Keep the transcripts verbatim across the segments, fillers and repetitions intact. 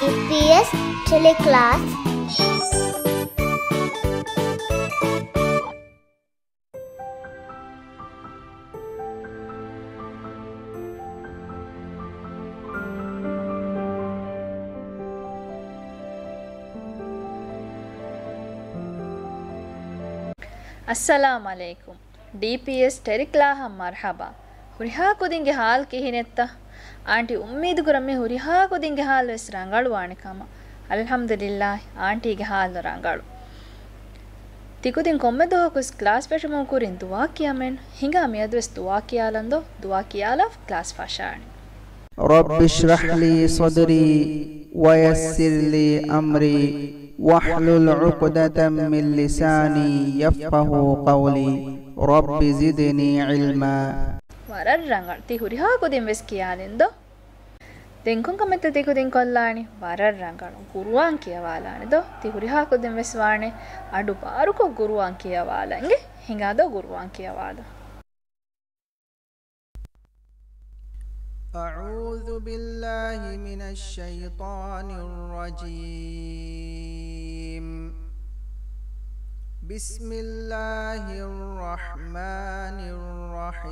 ޑީޕީއެސް ޓެލެކްލާސް. އައްސަލާމް ޢަލައިކުމް. ޑީޕީއެސް ޓެލެކްލާހަށް މަރްޙަބާ. ހުރިހާ ކުދިންގެ ޙާލު ކިހިނެއްތަ؟ އާންޓީ އުއްމީދު ކުރަން މި ހުރިހާ ކުދިންގެ ޙާލު ވެސް ރަނގަޅުވާނެ ކަމަށް. އަލްޙަމްދުލިއްލާހް، އާންޓީގެ ޙާލު ރަނގަޅު. ތިކުދިން ކޮންމެ ދުވަހަކުވެސް ކްލާސް ފެށުމުން ކުރިން ދުޢާ ކިޔަމޭން. ހިނގާ މިއަދުވެސް ދުޢާ ކިޔާލަންދޯ؟ ދުޢާ ކިޔާލާފަ ކްލާސް ފަށާނެ. رب اشرح لي صدري ويسر لي أمري واحلل عقدة من لساني يفقهوا قولي. رب زدني علما. ވަރަށް ރަނގަޅު. ތި ހުރިހާ ކުދިން ވެސް ކިޔާލިންދޯ؟ ދެން ކޮން ކަމެއްތަ ތިކުދިން ކޮށްލާނީ؟ ވަރަށް ރަނގަޅު. ޤުރުއާން ކިޔަވާލާނެ ދޯ؟ ތި ހުރިހާ ކުދިން ވެސް ވާނެ އަޑު ބާރުކޮށް ޤުރުއާން ކިޔަވާލަން. އިނގޭ، ހިނގާ ދޯ ޤުރުއާން ކިޔަވާލަން. أعوذ بالله من الشيطان الرجيم. بسم الله الرحمن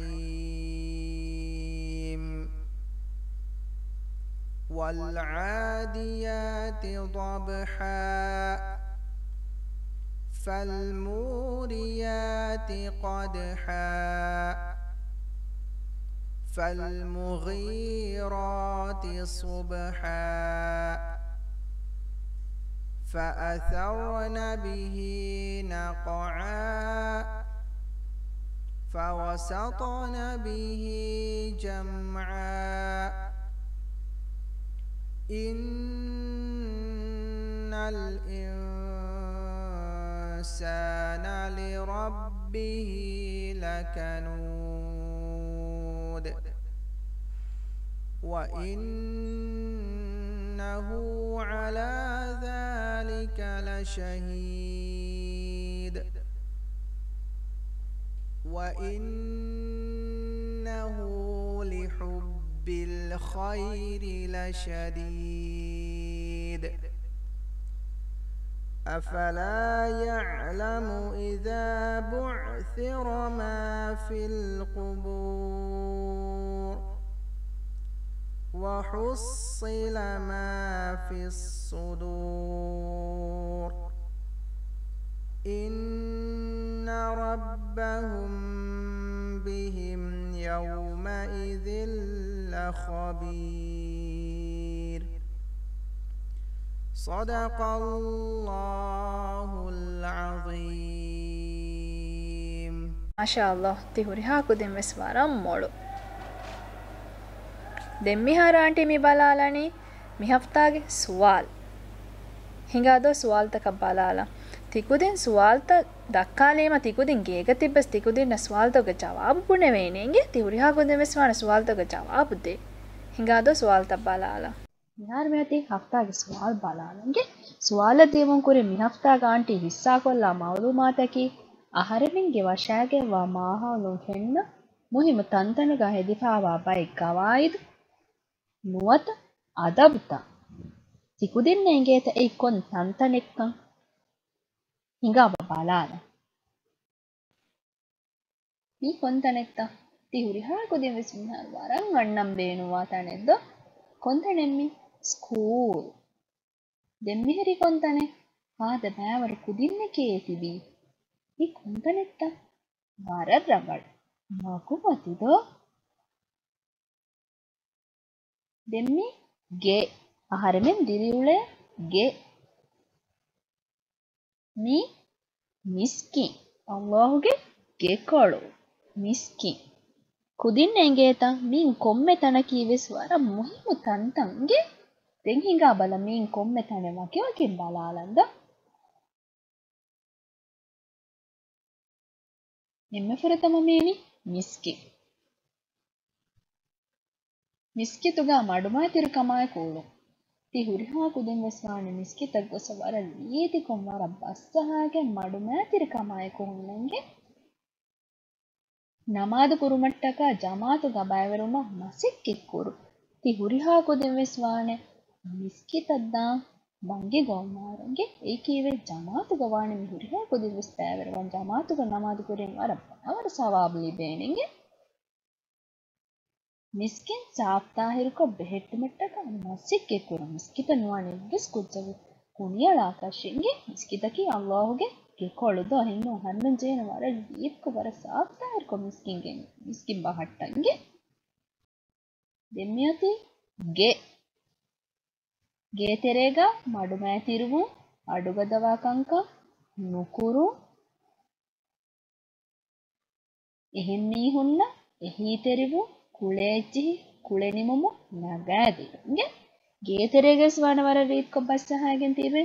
الرحيم. والعاديات ضبحا. فالموريات قدحا. فالمغيرات صبحا. فأثرن به نقعا. فوسطن به جمعا. إن الإنسان لربه لكنود. وإنه على ذلك لشهيد. وإنه لحب الخير لشديد. أفلا يعلم إذا بعثر ما في القبور وحصل ما في الصدور. إن ربهم بهم يومئذ لخبير. صدق الله العظيم. މާޝާﷲ، ތި ހުރިހާ ކުދިން ވެސް ވަރަށް މޮޅު. ދެން މިހާރު އާންޓީ މި ބަލާލަނީ މި ހަފްތާގެ ސުވާލު. ހިނގާ ދޯ ސުވާލުތަކަށް ބަލާލަން. ތިކުދިން ސުވާލުތައް ދައްކާލީމަ ތިކުދިން ގޭގަ ތިއްބަސް ތިކުދިންނަށް ސުވާލުތަކުގެ ޖަވާބު ބުނެވޭނެ އިނގޭ. ތި ހުރިހާ ކުދިން ވެސް ވާނެ ސުވާލުތަކުގެ ޖަވާބު ދޭ. ހިނގާ ދޯ ސުވާލުތައް ބަލާލަން. މިހާރު މިއޮތީ ހަފްތާގެ ސުވާލު ބަލާލަން އިނގޭ. ސުވާލަށް ދިޔުމުން ކުރިން މި ހަފްތާގަ އާންޓީ ހިއްސާކޮށްލާ މައުލޫމާތަކީ އަހަރެމެންގެ ވަށާގެންވާ މާހައުލުން ފެންނަ މުހިއްމު ތަންތަނުގަ ހެދިފާވާ ބައެއް ގަވާއިދު ނުވަތަ އަދަބުތައް. ތިކުދިންނަށް އެނގޭތަ އެއީ ކޮން ތަންތަނެއްކަން؟ ހިނގާބަ ބަލާލަން. މީ ކޮން ތަނެއްތަ؟ ތި ހުރިހާ ކުދިން ވެސް މިހާރު ވަރަށް އަންނަން ބޭނުންވާ ތަނެއް ދޯ؟ ކޮން ތަނެއް މީ؟ ސްކޫލް. ދެން މިހިރީ ކޮން ތަނެއް؟ ފާދަ ބައިވަރު ކުދިންނެކޭ ތިބީ. މީ ކޮން ތަނެއްތަ؟ ވަރަށް ރަނގަޅު. މަގުމަތި ދޯ؟ ދެން މީ ގެ. އަހަރެމެން ދިރިއުޅޭ ގެ. މީ މިސްކިތް. ﷲ ގެ ގެކޮޅު. މިސްކިތް. ކުދިން އެނގޭތަ؟ މީން ކޮންމެ ތަނަކީ ވެސް ވަރަށް މުހިއްމު ތަންތަން އިނގޭ. ދެން ހިނގާ ބަލަ، މީން ކޮންމެ ތަނެއް ވަކިވަކިން ބަލާލަން ދޯ. އެންމެ ފުރަތަމަ މީނީ މިސްކިތް. މިސްކިތުގަ މަޑުމައިތިރިކަމާއެކު އުޅުން. ތި ހުރިހާ ކުދިން ވެސް ވާނެ މިސްކިތަށް ގޮސް ވަރަށް ރީތިކޮށް ވަރަށް ބަސްއަހާގެން މަޑުމައިތިރިކަމާއެކު ހުންނަންގެ. ނަމާދު ކުރުމަށްޓަކާ ޖަމާޢަތުގަ ބައިވެރުމަށް މަސައްކަތްކުރުން. ތި ހުރިހާ ކުދިން ވެސް ވާނެ މިސްކިތަށް ދާން ބަންގި ގޮވަމާރަނގެ އެއީކީވެ ޖަމާތުގަ ވާނެ މި ހުރިހާ ކުދިން ވެސް ބައިވެރިވާން ޖަމާތުގަ ނަމާދު ކުރީމަ ވަރަށް ބޮޑަށް ވަރަށް ސަވާބު ލިބޭނެ އިނގޭ. މިސްކިތް ސާފްތާހިރުކޮށް ބެހެއްޓުމަށްޓަކާ މަސައްކަތް ކުރުން. މިސްކިތަށް ނުވާނެ އެއްވެސް ކުއްޖަކު ކުނިއަޅާކަށެއްގެ މިސްކިތަކީ އައްލާހުގެ ގެކޮޅު ދޯ ހެންނޫ ހަންނަން ޖެހޭނެ ވަރަށް ރީތިކޮށް ވަރަށް ސާފްތާހިރުކޮށް މިސްކިތްގެ މިސްކިތް ބަހައްޓަންގެ. ދެން މިއޮތީ ގެ. ގޭތެރޭގަ މަޑުމައިތިރިވުން، އަޑުގަދަވާ ކަންކަން ނުކުރުން، އެހެން މީހުންނަށް އެހީތެރިވުން، ކުޅޭ އެއްޗިހި، ކުޅެނިމުމުން ނަގާދިނުން. ގޭތެރޭގަސް ވާނެ ވަރަށް ރީތިކޮށް ބަސް ޖަހައިގެން ތިބެ.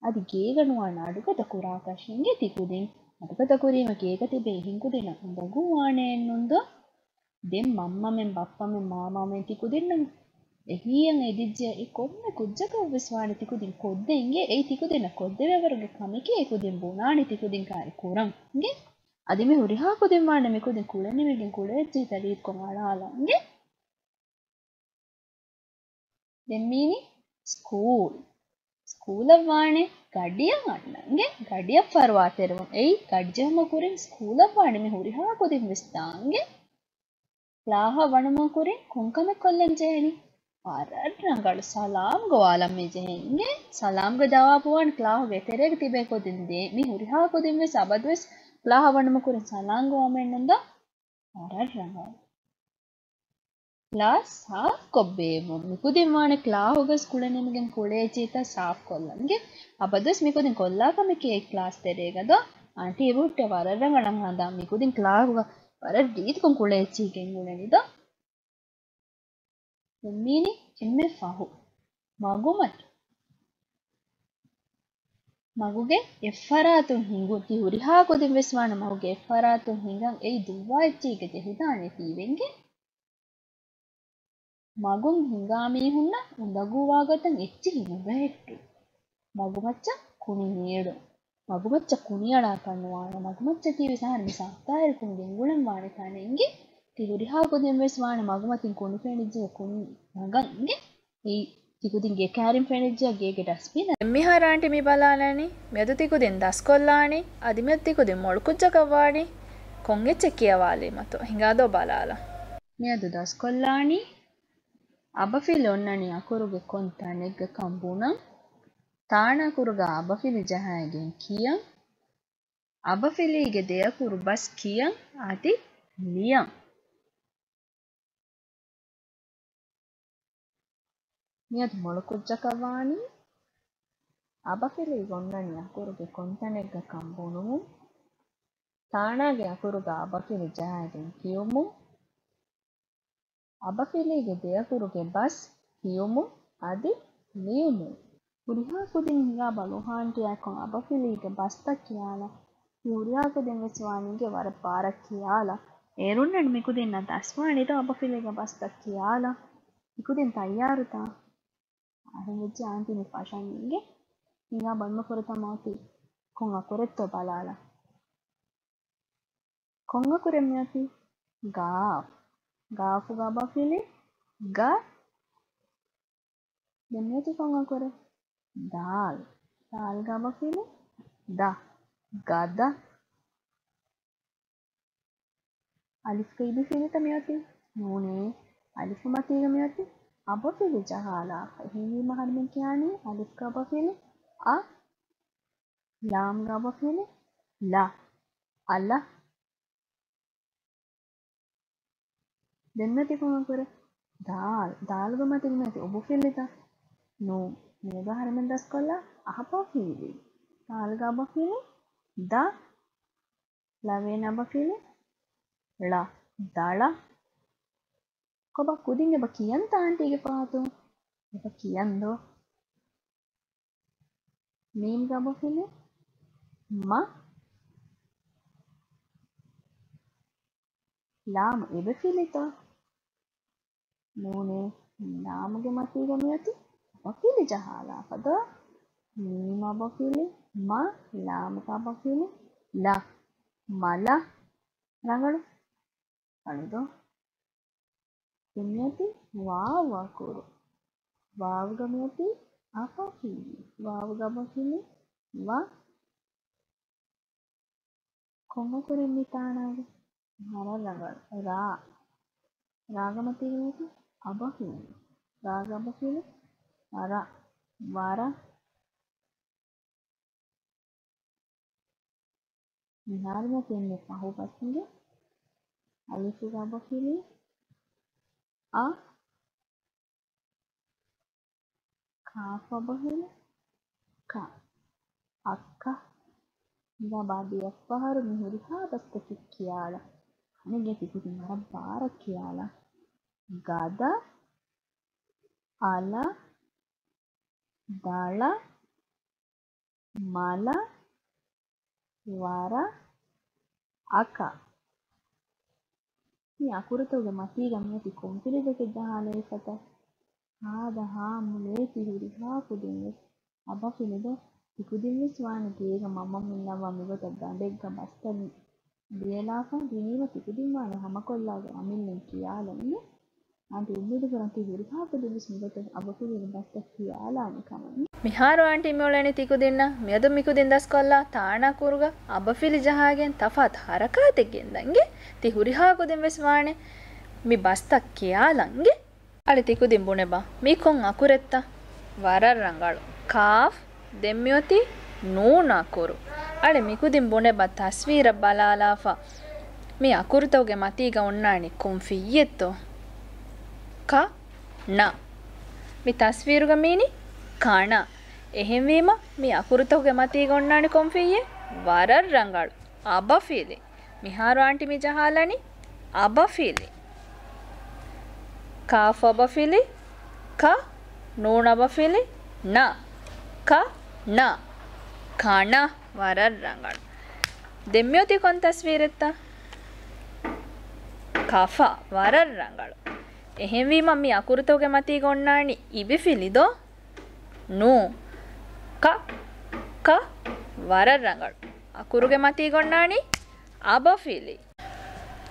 އަދި ގޭގަ ނުވާނެ އަޑުގަދަ ކުރާކަށެއްގެ ތިކުދިން. އަޑުގަދަ ކުރީމަ ގޭގަ ތިބެ އެހެން ކުދިންނަށް އުނދަގޫ ވާނެއެއްނުންދޯ؟ ދެން މަންމަމެން ބައްޕަމެން މާމާމެން ތިކުދިންނަށް އެހީއަށް އެދިއްޖެ އެ ކޮންމެ ކުއްޖަކަށްވެސް ވާނެ ތިކުދިން ކޮށްދޭންގެ އެއީ ތިކުދިންނަށް ކޮށްދެވޭވަރުގެ ކަމެކޭ އެކުދިން ބުނާނީ ތިކުދިން ކާރި ކުރަން އިނގޭ. އަދި މި ހުރިހާ ކުދިން ވާނެ މިކުދިން ކުޅެނިވެގެން ކުޅޭ އެއްޗިހިތައް ރީތިކޮށް އަޅާލަން އިނގޭ. ދެން މީނީ ސްކޫލް. ސްކޫލަށް ވާނެ ގަޑިއަށް އަންނަންގެ ގަޑިއަށް ފަރުވާތެރިވުން. އެއީ ގަޑިޖެހުމަށް ކުރިން ސްކޫލަށް ވާނެ މި ހުރިހާ ކުދިން ވެސް ދާންގެ. ކްލާހަށް ވަނުމަށް ކުރިން ކޮންކަމެއް ކޮށްލަން ޖެހެނީ؟ ވަރަށް ރަނގަޅު ސަލާމް ގޮވާލަން މި ޖެހެންގެ. ސަލާމްގެ ޖަވާބު ވާން ކްލާހުގެ ތެރޭގަ ތިބޭ ކުދިން ދޭ. މި ހުރިހާ ކުދިން ވެސް އަބަދުވެސް ކްލާހަށް ވަނުމަށް ކުރިން ސަލާމް ގޮވަމެއްނުންދޯ؟ ވަރަށް ރަނގަޅު. ކްލާސް ސާފްކޮށް ބޭއްވުން. މިކުދިން ވާނެ ކްލާހުގަސް ކުޅެނިމިގެން ކުޅޭ އެއްޗިތައް ސާފްކޮށްލަންގެ. އަބަދުވެސް މިކުދިން ކޮށްލާ ކަމެކޭ ކްލާސް ތެރޭގަ ދޯ؟ އާންޓީ އެބަހުއްޓޭ ވަރަށް ރަނގަޅަށް ހަނދާން. މިކުދިން ކްލާހުގަ ވަރަށް ރީތިކޮށް ކުޅޭ އެއްޗިހި ގެންގުޅެނީ ދޯ؟ ދެން މީނީ އެންމެ ފަހު. މަގުމަތި. މަގުގެ އެއްފަރާތުން ހިނގުން. ތި ހުރިހާ ކުދިން ވެސް ވާނެ މަގުގެ އެއްފަރާތުން ހިނގަން. އެއީ ދުއްވާ އެއްޗެއްގަ ޖެހިދާނެ ތީވެންގެ. މަގުން ހިނގާ މީހުންނަށް އުނދަގޫވާގޮތަށް އެއްޗިހި ނުބެހެއްޓުން. މަގުމައްޗަށް ކުނި ނޭޅުން. މަގުމައްޗަށް ކުނިއަޅާކަށް ނުވާނެ. މަގުމައްޗަކީ ވެސް އަހަރެން މި ސާފްތާހިރުކޮށް ގެންގުޅެން ވާނެ ތަނެއް އިނގޭ. ތި ހުރިހާ ކުދިން ވެސް ވާނެ މަގުމަތިން ކުނި ފެނިއްޖެ ކުނި ނަގަން އިނގޭ. އެއީ ތިކުދިން ގޭ ކާރިން ފެނިއްޖެ ގޭގެ ޑަސްބިން. މިހާރު އާންޓީ މި ބަލާލަނީ. މިއަދު ތިކުދިން ދަސްކޮށްލާނީ. އަދި މިއަދު ތިކުދިން މޮޅު ކުއްޖަކަށް ވާނީ. ކޮން އެއްޗެއް ކިޔަވާލީމަތޯ ހިނގާދޯ ބަލާލަން. މިއަދު ދަސްކޮށްލާނީ. އަބަފިލި އޮންނަނީ އަކުރުގެ ކޮން ތަނެއްގަކަން ބުނަން. ތާނަ އަކުރުގަ އަބަފިލި ޖަހައިގެން ކިޔަން. އަބަފިލީގެ ދެއަކުރު ބަސް ކިޔަން އަދި ލިޔަން. މިއަދު މޮޅު ކުއްޖަކަށް ވާނީ. އަބަފިލީގަ އޮންނަނީ އަކުރުގެ ކޮންތަނެއްގަކަން ބުނުމުން. ތާނާގެ އަކުރުގަ އަބަފިލި ޖަހައިގެން ކިޔުމުން. އަބަފިލީގެ ދެއަކުރުގެ ބަސް ކިޔުމުން އަދި ލިޔުމުން. ހުރިހާ ކުދިން ހިނގާ ބަލޯހާންޓީއާއެކު އަބަފިލީގެ ބަސްތައް ކިޔާލަ. މި ހުރިހާ ކުދިން ވެސް ވާނީ އިނގޭ ވަރަށް ބާރަށް ކިޔާލަ. އޭރުންނެއް މިކުދިންނަށް ދަސްވާނީ ދޯ އަބަފިލީގެ ބަސްތައް ކިޔާލަ. މިކުދިން ތައްޔާރުތަ؟ އަހަރެން ވެއްޖެ އާންޓީ މި ފަށަން އިނގޭ. ހިނގާ ބަންމަ ފުރަތަމަ އޮތީ ކޮން އަކުރެއްތޯ ބަލާލަ. ކޮން އަކުރެއް މިއޮތީ؟ ގާފް. ގާފުގަ އަބަފިލި ގަ. ދެން މިއޮތީ ކޮން އަކުރެއް؟ ދާލް. ދާލްގަ އަބަފިލި ދަ. ގަދަ. އަލިފްގަ އިބިފިލިތަ މިއޮތީ؟ ނޫނޭ. އަލިފު މަތީގަ މިއޮތީ އަބަފިލި ޖަހާލާފަ. އެހެންވީމަ އަހަރުމެން ކިޔާނީ އަލިފްގަ އަބަފިލި އަ. ލާމްގަ އަބަފިލި ލަ. އަލަ. ދެން މިއޮތީ ކޮން އަކުރެއް؟ ދާލް. ދާލްގަ މަތީގަ މިއޮތީ އުބުފިލިތަ؟ ނޫން. މިއަދު އަހަރެމެން ދަސްކޮށްލާ އަބަފިލި. ދާލްގަ އަބަފިލި ދަ. ލަވޭން އަބަފިލި ޅަ. ދަޅަ. ކޮބާ ކުދިން އެބަ ކިޔަންތަ އާންޓީގެ ފަހަތުން؟ އެބަ ކިޔަން ދޯ؟ މީމްގަ އަބަފިލި މަ. ލާމް އެބަފިލިތަ؟ ނޫނޭ. ލާމްގެ މަތީގަ މިއޮތީ އަބަފިލި ޖަހާލާފަ ދޯ؟ މީމް އަބަފިލި މަ. ލާމްގަ އަބަފިލި ލަ. މަލަ. ރަނގަޅު. ރަނގަޅު ދޯ؟ ދެން މިއޮތީ ވާވް އަކުރު. ވާވުގަ މިއޮތީ އަބަފިލި. ވާވުގަ އަބަފިލި ވަ. ކޮން އަކުރެއް މި ތާނާގެ؟ ވަރަށް ރަނގަޅު. ރާ. ރާގަ މަތީގަ މިއޮތީ އަބަފިލި. ރާގަ އަބަފިލި ވަރަ. ވަރަ. މިހާރު މިއޮތީ އެންމެ ފަހު ބަސްގެ. އަލިފުގަ އަބަފިލި އަ. ކާފު އަބަފިލި ކަ. އައްކަ. ހިނގާ ބާ ދެއަށްފަހަރު މި ހުރިހާ ބަސްތަކެއް ކިޔާލަ. އަނެއްގެ ތިކުދިން ވަރަށް ބާރަށް ކިޔާލަ. ގަދަ، އަލަ، ދަޅަ، މަލަ، ވަރަ، އަކަ. މި އަކުރުތަކުގެ މަތީގަ މިއޮތީ ކޮންފިލިތަކެއް ޖަހާލައިފަތަ؟ ހާދަ ހާ މުލޭ ތި ހުރިހާ ކުދިން ވެސް އަބަފިލި ދޯ؟ ތިކުދިން ވެސް ވާނެ ގޭގަ މަމަ މިންނަވާ މިގޮތަށް ގަނޑެއްގަ ބަސްތައް ލިޔެލާފަ ދިނީމަ ތިކުދިން ވާނެ ހަމަކޮށްލާގެ އަމިއްލައިން ކިޔާލަން. އާންޓީ އުއްމީދު ކުރަން ތި ހުރިހާ ކުދިން ވެސް މިގޮތަށް އަބަފިލިގެ ބަސްތައް ކިޔާލާނެ ކަމަށް. މިހާރު އާންޓީ މިއުޅެނީ ތިކުދިންނަށް. މިއަދު މިކުދިން ދަސްކޮށްލާ ތާނާ ކުރުގަ އަބަފިލި ޖަހާގެން ތަފާތު ހަރަކާތެއް ގެންދަންގެ. ތި ހުރިހާ ކުދިން ވެސް ވާނެ މި ބަސްތައް ކިޔާލަންގެ. އަޅެ ތިކުދިން ބުނެބަ، މީ ކޮން އަކުރެއްތަ؟ ވަރަށް ރަނގަޅު. ކާފް. ދެން މިއޮތީ ނޫން އަކުރު. އަޅެ މިކުދިން ބުނެބަ ތަސްވީރަށް ބަލާލާފަ. މި އަކުރުތަކުގެ މަތީގަ އޮންނާނީ ކޮން ފިއްޔެއްތޯ؟ ކަ، ނަ. މި ތަސްވީރުގަ މީނީ ކަނަ. އެހެންވީމަ މި އަކުރުތަކުގެ މަތީގަ އޮންނާނީ ކޮން ފިއްޔެއް؟ ވަރަށް ރަނގަޅު. އަބަފިލި. މިހާރު އާންޓީ މި ޖަހާލަނީ އަބަފިލި. ކާފު އަބަފިލި ކަ، ނޫން އަބަފިލި ނަ، ކަ، ނަ. ކަނަ. ވަރަށް ރަނގަޅު. ދެން މިއޮތީ ކޮން ތަސްވީރެއްތަ؟ ކަފަ. ވަރަށް ރަނގަޅު. އެހެންވީމަ މި އަކުރުތަކުގެ މަތީގަ އޮންނާނީ އިބިފިލި ދޯ؟ ނޫ. ކަ، ކަ. ވަރަށް ރަނގަޅު. އަކުރުގެ މަތީގަ އޮންނާނީ އަބަފިލި.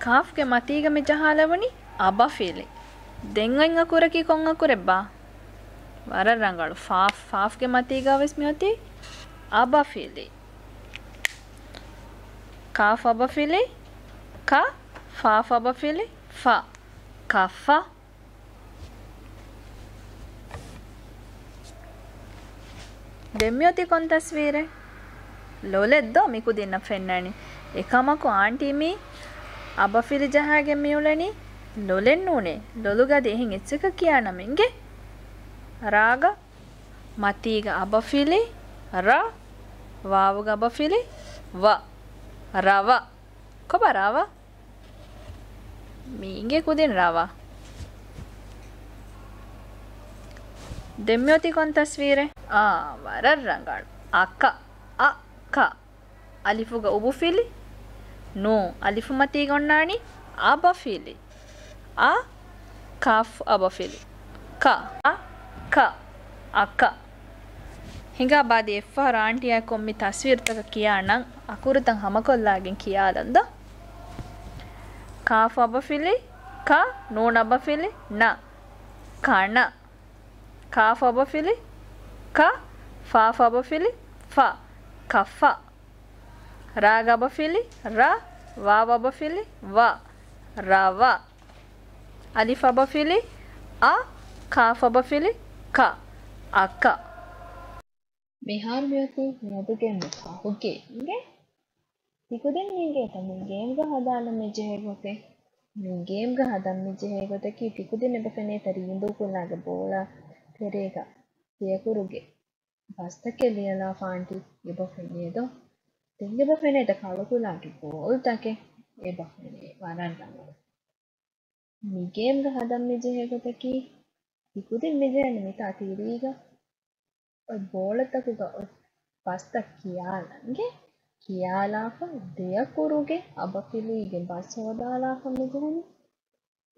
ކާފްގެ މަތީގަ މި ޖަހާލެވުނީ އަބަފިލި. ދެން އޮތް އަކުރަކީ ކޮން އަކުރެއްބާ؟ ވަރަށް ރަނގަޅު. ފާފް. ފާފްގެ މަތީގަ ވެސް މިއޮތީ އަބަފިލި. ކާފް އަބަފިލި ކަ، ފާފް އަބަފިލި ފަ. ކަފަ. ދެން މިއޮތީ ކޮން ތަސްވީރެއް؟ ލޮލެއް ދޯ މި ކުދިންނަށް ފެންނަނީ. އެކަމަކު އާންޓީ މީ އަބަފިލި ޖަހާގެން މިއުޅެނީ ލޮލެއް ނޫނޭ. ލޮލުގަދި އެހެން އެއްޗަކަށް ކިޔާ ނަމެއް އިނގޭ. ރާގަ މަތީގަ އަބަފިލި ރަ، ވާވުގަ އަބަފިލި ވަ. ރަވަ. ކޮބާ ރަވަ؟ މީގެ ކުދިން ރަވަ. ދެން މިއޮތީ ކޮން ތަސްވީރެއް؟ އާ، ވަރަށް ރަނގަޅު. އަކަ، އަ، ކަ. އަލިފުގަ އުބުފިލި ނޫ. އަލިފު މަތީގަ އޮންނާނީ އަބަފިލި. އަ، ކާފް އަބަފިލި ކަ. އަ، ކަ. އަކަ. ހިނގާ ބާދި އެއްފަހަރު އާންޓީއާ ކޮން މި ތަސްވީރުތަކަށް ކިޔާ ނަން އަކުރުތައް ހަމަކޮށްލާގެން ކިޔާލަން ދޯ. ކާފް އަބަފިލި ކަ، ނޫން އަބަފިލި ނަ. ކަނަ. ކާފް އަބަފިލި ކަ، ފާފް އަބަފިލި ފަ. ކަފަ. ރާގަ އަބަފިލި ރަ، ވާވް އަބަފިލި ވަ. ރަވަ. އަލިފް އަބަފިލި އަ، ކާފް އަބަފިލި ކަ. އަކަ. މިހާރު މިއޮތީ މިއަދުގެ މި ފަހުގެ އިނގޭ. ތިކުދިން އިނގޭތަ މި ގޭމްގަ ހަދާލަން މި ޖެހޭ ގޮތެއް؟ މި ގޭމްގަ ހަދަން މި ޖެހޭ ގޮތަކީ ތިކުދިން އެބަ ފެނޭތަ ރީނދޫ ކުލާގެ ބޯޅަ ތެރޭގަ ތިޔަކުރުގެ ބަސްތަކެއް ލިޔަލާފަ އާންޓީ އެބަ ފެނޭދޯ؟ ދެން އެބަ ފެނޭތަ ކަޅުކުލާގެ ބޯލްތަކެއް؟ އެބަ ފެނޭ. ވަރަށް ރަނގަޅު. މި ގޭމްގަ ހަދަން މި ޖެހޭ ގޮތަކީ، ތިކުދިން މި ޖެހެނީ މިތާ ތިރީގަ އޮތް ބޯޅަތަކުގަ އޮތް ބަސްތައް ކިޔާލަންގެ. ކިޔާލާފަ ދެއަކުރުގެ އަބަފިލީގެ ބަސް ހޯދާލާފަ މި ޖެހެނީ.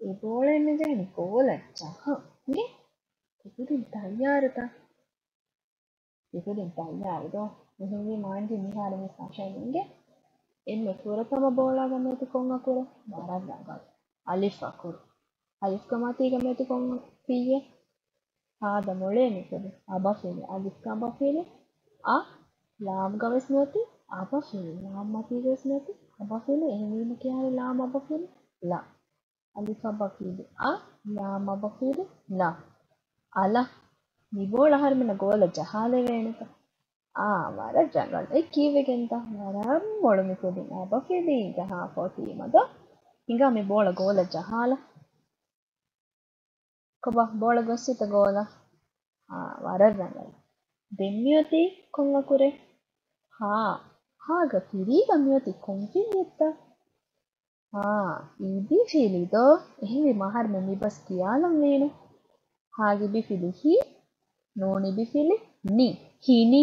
އެ ބޯޅައިން މި ޖެހެނީ ގޯލަށް ޖަހަންގެ. ތިކުދިން ތައްޔާރުތަ؟ ތިކުދިން ތައްޔާރު ދޯ؟ އެހެންވީމަ އާންޓީ މިހާރު މި ފަށަން އިނގޭ. އެންމެ ފުރަތަމަ ބޯޅާގަ މިއޮތީ ކޮން އަކުރެއް؟ ވަރަށް ރަނގަޅު. އަލިފް އަކުރު. އަލިފްގެ މަތީގަ މިއޮތީ ކޮން ފިއްޔެއް؟ ހާދަ މޮޅޭ މިކުރި. އަބަފިލި، އަލިފް އަބަފިލި، އަ، ލާމްގަ ވެސް މިއޮތީ އަބަފިލި. ލާމް މަތީގަ ވެސް މިއޮތީ އަބަފިލި. އެހެންވީމަ ކިހާވެ ލާމް އަބަފިލި؟ ލަ. އަލިފް އަބަފިލި އަ، ލާމް އަބަފިލި ލަ. އަލަ. މި ބޯޅަ އަހަރުމެންނަށް ގޯލަށް ޖަހާލެވޭނެތަ؟ އާ، ވަރަށް ރަނގަޅު. އެ ކީއްވެގެންތަ؟ ވަރަށް މޮޅު މި ކުދިން އަބަފިލީ ޖަހާފަ އޮތީމަ ދޯ. ހިނގާ މި ބޯޅަ ގޯލަށް ޖަހާލަ. ކޮބާ ބޯޅަ ގޮއްސިތަ ގޯލަށް؟ އާ، ވަރަށް ރަނގަޅު. ދެން މިއޮތީ ކޮން އަކުރެއް؟ ހާ. ހާގަ ތިރީގަ މިއޮތީ ކޮން ފިލިއެއްތަ؟ ހާ، އިބިފިލި ދޯ؟ އެހެންވީމަ އަހަރުމެން މި ބަސް ކިޔާލަން ވީނު. ހާގަ އިބިފިލި ހި، ނޫނި އިބިފިލި ނި. ހިނި.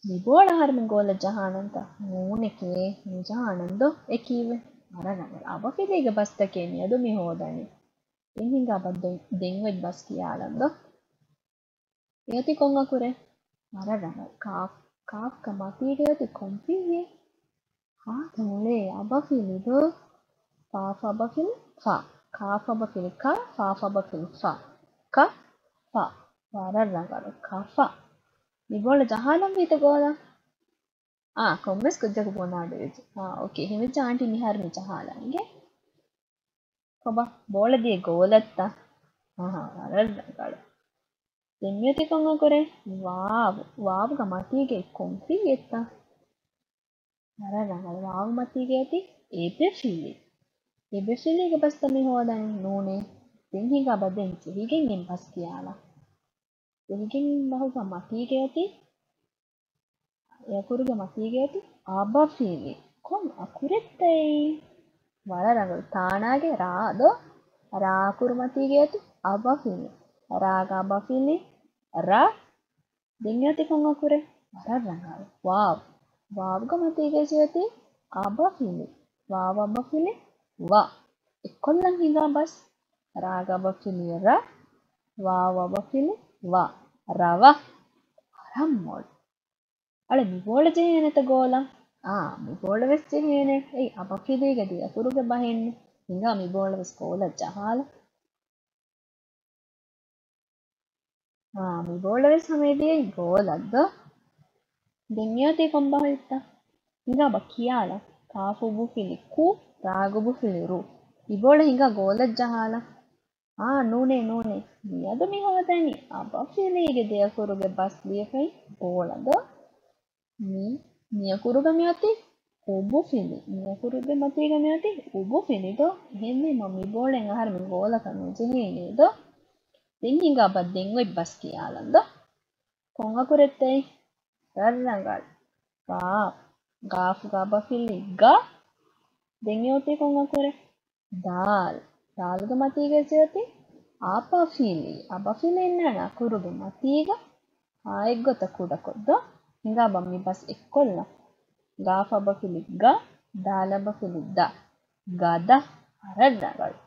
މި ބޯޅަ އަހަރުމެން ގޯލަށް ޖަހާނަންތަ؟ ނޫނެކޭ، ނުޖަހާނަން ދޯ؟ އެ ކީއްވެ؟ ވަރަށް ރަނގަޅު. އަބަފިލީގެ ބަސްތަކޭ މިއަދު މި ހޯދަނީ. ދެން ހިނގާބަ ދެން، ދެން އޮތް ބަސް ކިޔާލަން ދޯ؟ އެއޮތީ ކޮން އަކުރެއް؟ ވަރަށް ރަނގަޅު. ކާފް. ކާފްގަ މަތީގަ އޮތީ ކޮން ފިލިއެއް؟ ހާގަ މޮޅޭ އަބަފިލި ދޯ؟ ފާފަ އަބަފިލި ފަ. ކާފަ އަބަފިލި ކަ. ފާފަ އަބަފިލި ފަ. ކަ، ފަ. ވަރަށް ރަނގަޅު. ކަފަ. މި ބޯޅަ ޖަހާލަން ވީތަ ގޯލަށް؟ އާ، ކޮންމެސް ކުއްޖަކު ބުނާ އަޑު ވެއްޖެ. އާ، އޯކޭ. އެހެންވެއްޖެ އާންޓީ މިހާރު މި ޖަހާލަން އިނގޭ. ކޮބާ ބޯޅަ ދިޔަ ގޯލަށްތަ؟ އަހާ، ވަރަށް ރަނގަޅު. ދެން މިއޮތީ ކޮން އަކުރެއް؟ ވާވް. ވާވްގަ މަތީގައި ކޮން ފިލިއެއްތަ؟ ވަރަށް ރަނގަޅު. ވާވް މަތީގައި އޮތީ އެބެފިލި. އެބެފިލީގެ ބަސްތަ މި ހޯދަނީ ނޫނޭ. ދެން ހިނގާބަ ދެން ޖެހިގެން އިން ބަސް ކިޔާލަ. ޖެހިގެން އިން ބަހުގަ މަތީގައި އޮތީ އެ އަކުރުގެ މަތީގައި އޮތީ އަބަފިލި. ކޮން އަކުރެއްތައީ؟ ވަރަށް ރަނގަޅު. ތާނާގެ ރާ ދޯ؟ ރާ އަކުރު މަތީގައި އޮތީ އަބަފިލި. ރާގަ އަބަފިލި ރަ. ދެން އޮތީ ކޮން އަކުރެއް؟ ވަރަށް ރަނގަޅު. ވާވް. ވާވްގަ މަތީގައި އޮތީ އަބަފިލި. ވާވް އަބަފިލި ވަ. އެއްކޮށްލަން ހިނގާ ބަސް. ރާގަ އަބަފިލި ރަ. ވާވް އަބަފިލި ވަ. ރަވަ. ވަރަށް މޮޅު. އަޅެ މި ބޯޅަ ޖެހޭނެތަ ގޯލަށް؟ އާ، މި ބޯޅަ ވެސް ޖެހޭނެ. އެއީ އަބަފިލީގެ ދެ އަކުރުގެ ބަހެއްނު. ހިނގާ މި ބޯޅަ ވެސް ގޯލަށް ޖަހާލަ. އާ، މި ބޯޅަ ވެސް ހަމަ އެދިޔައީ ގޯލަށް ދޯ؟ ދެން މިއޮތީ ކޮން ބަހެއްތަ؟ ހިނގާބަ ކިޔާލަ. ކާފު އުބުފިލި ކު، ރާގު އުބުފިލި ރު. މި ބޯޅަ ހިނގާ ގޯލަށް ޖަހާލަ. އާ، ނޫނޭ، ނޫނޭ. މިއަދު މި ހޯދަނީ އަބަފިލީގެ ދެ އަކުރުގެ ބަސް ލިޔެފައި ބޯޅަ ދޯ؟ މި، މި އަކުރުގަ މިއޮތީ އުބުފިލި. މި އަކުރުގެ މަތީގަ މިއޮތީ އުބުފިލި ދޯ؟ އެހެންވީމަ މި ބޯޅައިން އަހަރެމެން ގޯލަކަށް ނުޖެހޭނެ ދޯ؟ ދެން ހިނގާބަ ދެން އޮތް ބަސް ކިޔާލަން ދޯ؟ ކޮން އަކުރެއްތައީ؟ ވަރަށް ރަނގަޅު. ގާފް. ގާފްގަ އަބަފިލި ގަ. ދެން އެ އޮތީ ކޮން އަކުރެއް؟ ދާލް. ދާލްގެ މަތީގައި އޮތީ އަބަފިލި. އަބަފިލި އިންނާނެ އަކުރުގެ މަތީގަ ހާއެއްގޮތަށް ކުޑަކޮށް ދޯ؟ ހިނގާބަ މި ބަސް އެއްކޮށްލަ. ގާފް އަބަފިލި ގަ، ދާލް އަބަފިލި ދަ. ގަދަ. ވަރަށް ރަނގަޅު.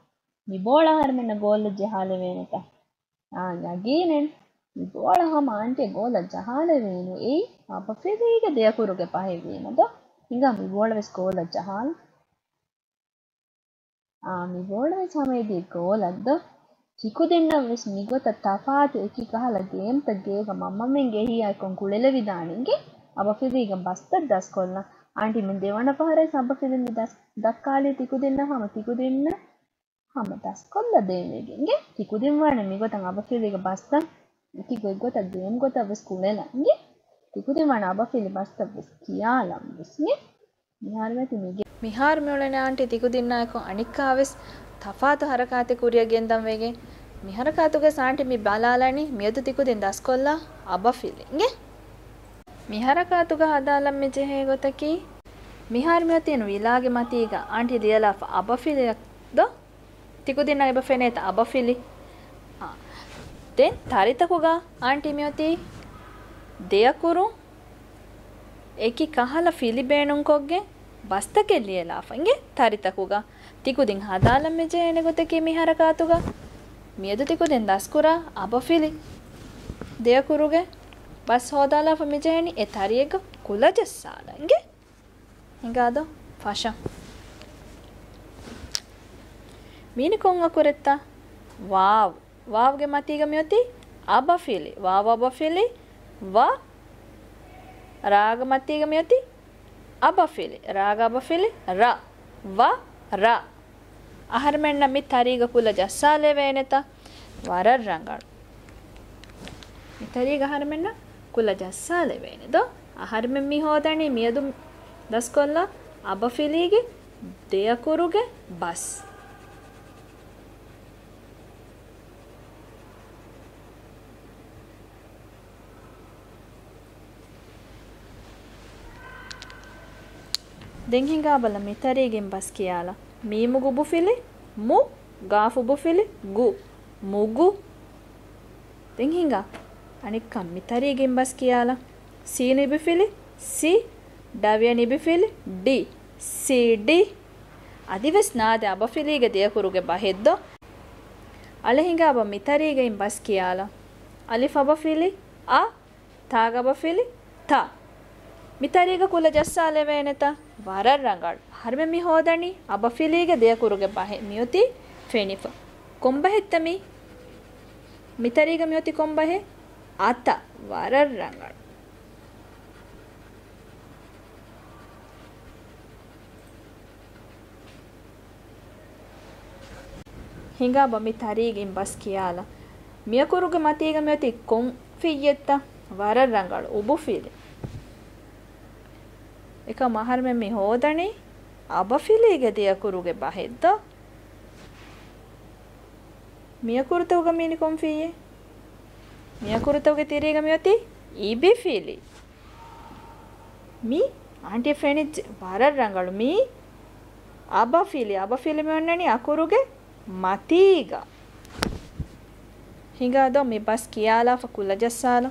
މި ބޯޅަ އަހަރެމެންނަށް ގޯލަށް ޖަހާލެވޭނެތަ؟ އާ، ޔަގީނެއް. މި ބޯޅަ ހަމަ އާންޓީ ގޯލަށް ޖަހާލެވޭނު. އެއީ އަބަފިލީގެ ދެ އަކުރުގެ ބަހެއްވީމަ ދޯ؟ ހިނގާ މި ބޯޅަ ވެސް ގޯލަށް ޖަހާލަ. އާ، މި ބޯޅަ ވެސް ހަމަ އެދިޔަ ގޯލަށް ދޯ؟ ތިކުދިންނަށް ވެސް މިގޮތަށް ތަފާތު އެކި ކަހަލަ ގޭމްތައް ގޭގަ މަންމަމެންގެ އެހީއާއެކު ކުޅެލެވިދާނެ އިނގޭ. އަބަފިލީގެ ބަސްތައް ދަސްކޮށްލަން. އާންޓީ މި ދެވަނަ ފަހަރަށް ވެސް އަބަފިލި މި ދަސް، ދައްކާލީ ތިކުދިންނަށް ހަމަ ތިކުދިންނަށް ހަމަ ދަސްކޮށްލަ ދޭނެގެން އިނގޭ. ތިކުދިން ވާނެ މިގޮތަށް އަބަފިލީގެ ބަސްތައް އެކި ގޮތްގޮތަށް ގޭމް ގޮތަށް ވެސް ކުޅެލަން އިނގޭ. ތިކުދިން ވާނެ އަބަފިލި ބަސްތައް ވެސް ކިޔާލަން ވެސް އިނގޭ. މިހާރު މިއޮތީ މިގޭ. މިހާރު މިއުޅެނީ އާންޓީ ތިކުދިންނާއެކު އަނެއްކާވެސް ތަފާތު ހަރަކާތެއް ކުރިއަށް ގެންދަން ވެގެން. މި ހަރަކާތުގަ އާންޓީ މި ބަލާލަނީ މިއަދު ތިކުދިން ދަސްކޮށްލާ އަބަފިލި އިނގޭ. މި ހަރަކާތުގަ ހަދާލަން މި ޖެހޭ ގޮތަކީ، މިހާރު މިއޮތީ ވިލާގެ މަތީގަ އާންޓީ ލިޔަލާފަ އަބަފިލިއަށް ދޯ؟ ތިކުދިންނަށް އެބަ ފެނޭތަ އަބަފިލި؟ އާ. ދެން ތަރިތަކުގަ އާންޓީ މިއޮތީ ދެއަކުރު އެކި ކަހަލަ ފިލި ބޭނުންކޮށްގެން ބަސްތަކެއް ލިޔެލާފަ އިނގޭ ތަރިތަކުގަ. ތިކުދިން ހަދާލަން މިޖެހޭނެ ގޮތަކީ މި ހަރަކާތުގަ މިއަދު ތިކުދިން ދަސްކުރާ އަބަފިލި ދެއަކުރުގެ ބަސް ހޯދާލާފަ މިޖެހެނީ އެ ތަރިއެއްގަ ކުލަ ޖައްސާލަން އިނގޭ. ހިނގާދޯ؟ ފަށަން. މީނި ކޮން އަކުރެއްތަ؟ ވާވް. ވާވްގެ މަތީގަ މިއޮތީ އަބަފިލި، ވާވަ އަބަފިލި، ވަ. ރާގަ މަތީގަ މިއޮތީ އަބަފިލި، ރާގަ އަބަފިލި، ރަ، ވަ، ރަ. އަހަރުމެންނަށް މި ތަރީގަ ކުލަ ޖައްސާލެވޭނެތަ؟ ވަރަށް ރަނގަޅު. މި ތަރީގަ އަހަރުމެންނަށް ކުލަ ޖައްސާލެވޭނެ ދޯ؟ އަހަރުމެން މި ހޯދަނީ މިއަދު ދަސްކޮށްލާ އަބަފިލީގެ ދެއަކުރުގެ ބަސް. ދެން ހިނގާބަލަ މިތަރީގެ ބަސް ކިޔާލަ. މީމުގެ އުބުފިލި މު، ގާފު އުބުފިލި ގު، މުގު. ދެން ހިނގާ. އަނެއްކާ މިތަރީގެ ބަސް ކިޔާލަ. ސީނު އިބިފިލި ސި، ޑަވިޔަނި އިބިފިލި ޑި، ސީޑި. އަދިވެސް ނާދެ އަބަފިލީގެ ދެއަކުރުގެ ބަހެއްދޯ؟ އަޅެ ހިނގާބަ މިތަރީގައިން ބަސް ކިޔާލަ. އަލިފް އަބަފިލި އަ، ތާގަ އަބަފިލި ތަ. މިތަރީގަ ކުލަ ޖައްސާލެވޭނެތަ؟ ވަރަށް ރަނގަޅު. އަހަރުމެން މި ހޯދަނީ އަބަފިލީގެ ދެއަކުރުގެ ބަހެއް މިއޮތީ ފެނިފަ. ކޮންބަހެއްތަ މީ؟ މިތަރީގަ މިއޮތީ ކޮންބަހެއް؟ އަތަ. ވަރަށް ރަނގަޅު. ހިނގާބަ މި ތަރީގައިން ބަސް ކިޔާލަ. މިއަކުރުގެ މަތީގަ މިއޮތީ ކޮން ފިއްޔެއްތަ؟ ވަރަށް ރަނގަޅު އުބުފިލި. އެކަމް އަހަރުމެން މި ހޯދަނީ އަބަފިލީގެ ދެއަކުރުގެ ބަހެއްދޯ؟ މިއަކުރުތަކުގަ މީނި ކޮން ފިއްޔެއް؟ މިއަކުރުތަކުގެ ތިރީގަ މިއޮތީ އިބިފިލި. މީ އާންޓީ ފެނިއްޖެ ވަރަށް ރަނގަޅު. މީ އަބަފިލި. އަބަފިލި މި އޮންނަނީ އަކުރުގެ މަތީގަ. ހިނގާދޯ މި ބަސް ކިޔާލާފަ ކުލަ ޖައްސާލަ.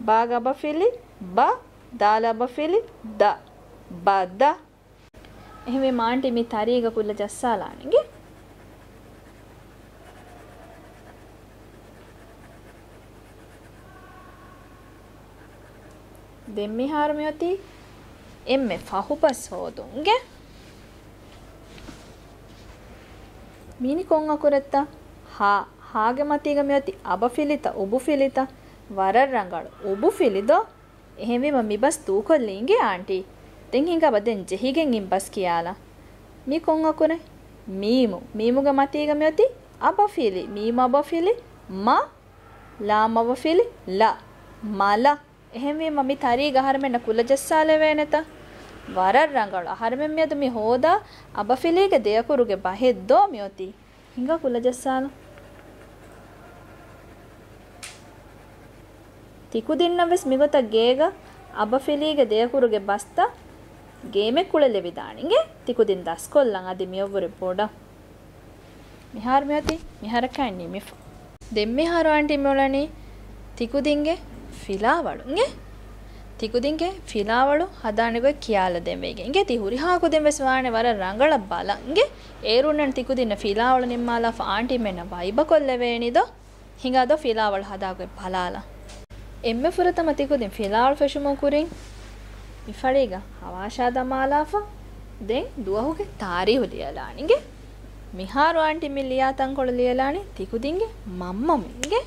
ބާގަ އަބަފިލި ބަ، ދާލަ އަބަފިލި ދަ، ބަދަ. އެހެންވީމަ އާންޓީ މި ތަރީގަ ކުލަ ޖައްސާލާނެ އިނގޭ. ދެން މިހާރު މިއޮތީ އެންމެ ފަހު ބަސް ހޯދުން އިނގޭ. މީނި ކޮން އަކުރެއްތަ؟ ހާ. ހާގެ މަތީގަ މިއޮތީ އަބަފިލިތަ އުބުފިލިތަ؟ ވަރަށް ރަނގަޅު. އުބުފިލި ދޯ؟ އެހެންވީމަ މި ބަސް ދޫކޮށްލީ އިނގޭ އާންޓީ. ދެން ހިނގާބަ ދެން ޖެހިގެން އިން ބަސް ކިޔާލަ. މީ ކޮން އަކުރެއް؟ މީމު. މީމުގެ މަތީގަ މިއޮތީ އަބަފިލި. މީމު އަބަފިލި މަ، ލާމް އަބަފިލި ލަ، މަލަ. އެހެންވީމަ މި ތަރީގަ އަހަރުމެންނަށް ކުލަ ޖައްސާލެވޭނެތަ؟ ވަރަށް ރަނގަޅު. އަހަރުމެން މިއަދު މި ހޯދާ އަބަފިލީގެ ދެއަކުރުގެ ބަހެއް ދޯ މިއޮތީ. ހިނގާ ކުލަ ޖައްސާލަ. ތިކުދިންނަށް ވެސް މިގޮތަށް ގޭގަ އަބަފިލީގެ ދެއަކުރުގެ ބަސްތައް ގޭމެއް ކުޅެލެވިދާނެ އިނގޭ. ތިކުދިން ދަސްކޮށްލަން އަދި މިއަށްވުރެ ބޮޑަށް. މިހާރު މިއޮތީ މިހާރަކާއި ނިމިފަ. ދެން މިހާރު އާންޓީ މިއުޅެނީ ތިކުދިންގެ ފިލާވަޅު އިނގޭ. ތިކުދިންގެ ފިލާވަޅު ހަދާނެ ގޮތް ކިޔާލަ ދެން ވެގެން އިނގޭ. ތި ހުރިހާ ކުދިން ވެސް ވާނެ ވަރަށް ރަނގަޅަށް ބަލަން އިނގޭ. އޭރުންނަން ތިކުދިންނަށް ފިލާވަޅު ނިންމާލާފަ އާންޓީމެންނަށް ވައިބަކޮށްލެވޭނީ ދޯ. ހިނގާދޯ ފިލާވަޅު ހަދާ ގޮތް ބަލާލަ. އެންމެ ފުރަތަމަ ތިކުދިން ފިލާވަޅު ފެށުމުން ކުރިން މި ފަޅީގަ ހަވާށާ ދަމާލާފަ، ދެން ދުވަހުގެ ތާރީހު ލިޔަލާނެ އިނގޭ. މިހާރު އާންޓީ މި ލިޔާ ތަންކޮޅު ލިޔަލާނީ ތިކުދިންގެ މަންމަމެން އިނގޭ.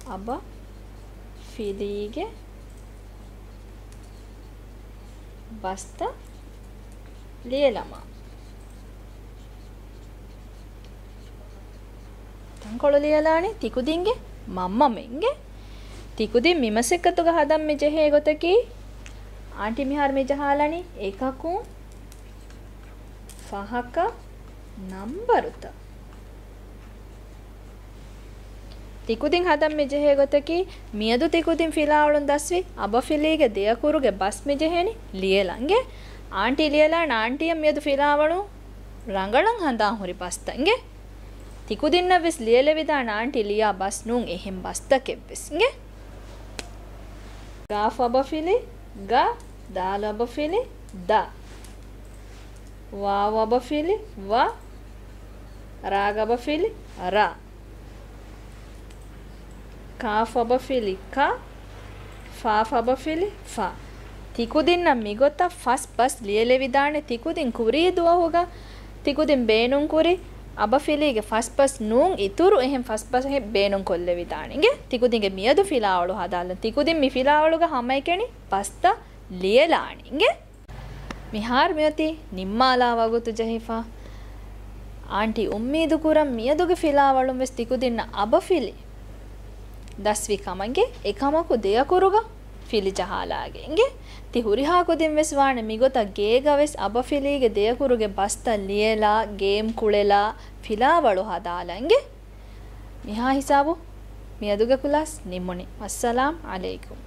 އަބަ ފިލީގެ ބަސްތައް ލިޔެލަމާ. ތަންކޮޅު ލިޔަލާނީ ތިކުދިންގެ މަންމަމެންގެ. ތިކުދިން މި މަސައްކަތުގަ ހަދަން މި ޖެހޭ ގޮތަކީ، އާންޓީ މިހާރު މި ޖަހާލަނީ އެކަކުން، ފަހަކަށް، ނަންބަރުތައް. ތިކުދިން ހަދަން މި ޖެހޭ ގޮތަކީ، މިއަދު ތިކުދިން ފިލާވަޅުން ދަސްވި އަބަފިލީގެ ދެއަކުރުގެ ބަސް މި ޖެހެނީ ލިޔެލަން އިނގޭ. އާންޓީ ލިޔެލާން އާންޓީއަށް މިއަދު ފިލާވަޅުން ރަނގަޅަށް ހަނދާން ހުރި ބަސްތައް އިނގޭ. ތިކުދިންނަށް ވެސް ލިޔެލެވިދާނެ އާންޓީ ލިޔާ ބަސް ނޫން އެހެން ބަސްތަކެއް ވެސް އިނގޭ. ގާފު އަބަފިލި ގަ، ދާލު އަބަފިލި ދަ، ވާވު އަބަފިލި ވަ، ރާގަ އަބަފިލި ރަ، ކާފު އަބަފިލި ކަ، ފާފު އަބަފިލި ފަ. ތިކުދިންނަށް މިގޮތަށް ފަސް ބަސް ލިޔެލެވިދާނެ. ތިކުދިން ކުރީ ދުވަހުގަ ތިކުދިން ބޭނުންކުރި އަބަފިލީގެ ފަސްބަސް ނޫން އިތުރު އެހެން ފަސްބަސް ބޭނުން ކޮށްލެވިދާނެ އިނގޭ. ތިކުދިންގެ މިއަދު ފިލާވަޅު ހަދާލަން. ތިކުދިން މި ފިލާވަޅުގަ ހަމައެކަނި ބަސްތައް ލިޔެލާނެ އިނގޭ. މިހާރު މިއޮތީ ނިންމާލާ ވަގުތު ޖެހިފަ. އާންޓީ އުއްމީދު ކުރަން މިއަދުގެ ފިލާވަޅުން ވެސް ތިކުދިންނަށް އަބަފިލި ދަސްވި ކަމަށް އިނގޭ. އެކަމަކު ދެއަކުރުގަ ފިލި ޖަހާލާގެ އިނގޭ. ތި ހުރިހާ ކުދިން ވެސް ވާނެ މިގޮތަށް ގޭގަ ވެސް އަބަފިލީގެ ދެއަކުރުގެ ބަސްތައް ލިޔެލާ، ގޭމް ކުޅެލާ، ފިލާވަޅު ހަދާލަން އިނގޭ. މިހާ ހިސާބު މިއަދުގެ ކްލާސް ނިމުނީ. އައްސަލާމް ޢަލައިކުމް.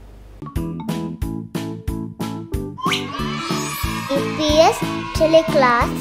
އީޕީއެސް ޓެލެ ކްލާސް.